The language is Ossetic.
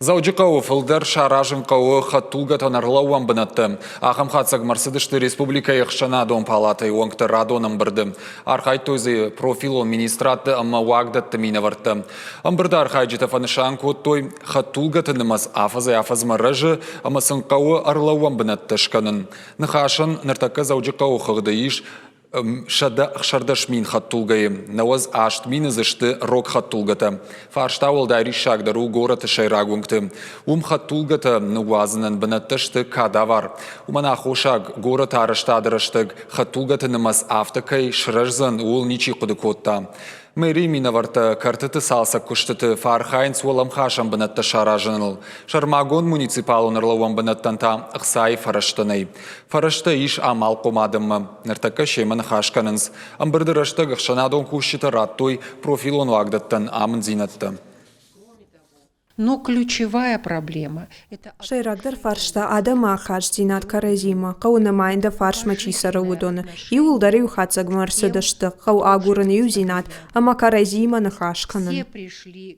Дзӕуджыхъӕуы фылдӕр саразын хъӕуы хӕдтулгӕтӕн ӕрлӕууӕн бынӕттӕ. Ахӕм хатдзӕгмӕ ӕрцыдысты республикӕйы ӕхсӕнадон палатӕйы уӕнгты радон ӕмбырды. Архайдтой дзы профилон министрадты ӕмӕ уагдӕтты минӕвӕрттӕ. Ӕмбырды архайджытӕ фӕнысан кодтой, хӕдтулгӕты нымӕц афӕдзӕй-афӕдзмӕ рӕзы ӕмӕ сын хъӕуы ӕрлӕууӕн бынӕттӕ скӕнын. Ныхасӕн ныртӕккӕ Дзӕуджыхъӕуы хыгъды ис 116 000 хӕдтулгӕйы, 98 000 дзы сты рог хӕдтулгӕтӕ. Фарста уӕлдай риссагдӕр у горӕты сӕйраг уынгты. Уым хӕдтулгӕтӕ ныууадзынӕн бынӕттӕ сты кадавар. Уымӕн аххосаг горӕты арӕзтады рӕстӕг хӕдтулгӕты нымӕц афтӕ кӕй сырӕздзӕн, ууыл ничи хъуыды кодта. Мэрийы минӕвӕрттӕ кӕртыты цалцӕг куыстыты фӕархайынц уӕлӕмхасӕн бынӕттӕ саразыныл. Сӕрмагонд муниципалон ӕрлӕууӕн бынӕттӕн та ӕхцайы фӕрӕзтӕ нӕй. Фӕрӕзтӕ ис амалхъом адӕммӕ. Ныртӕккӕ семӕ ныхас кӕнынц. Ӕмбырды рӕстӕг ӕхсӕнадон кусджытӕ радтой профилон уагдӕттӕн амынддзинӕдтӕ. Но ключевая проблема – это Сӕйрагдӕр фарста адӕмы ахастдзинад кӕрӕдзимӕ, хъӕуы нымайын дӕ фарсмӕ чи цӕры, уыдоны. Иууылдӕр иу хатдзӕгмӕ ӕрцыдысты, хъӕуы агурын иудзинад ӕмӕ кӕрӕдзиимӕ ныхас кӕнын. Все пришли.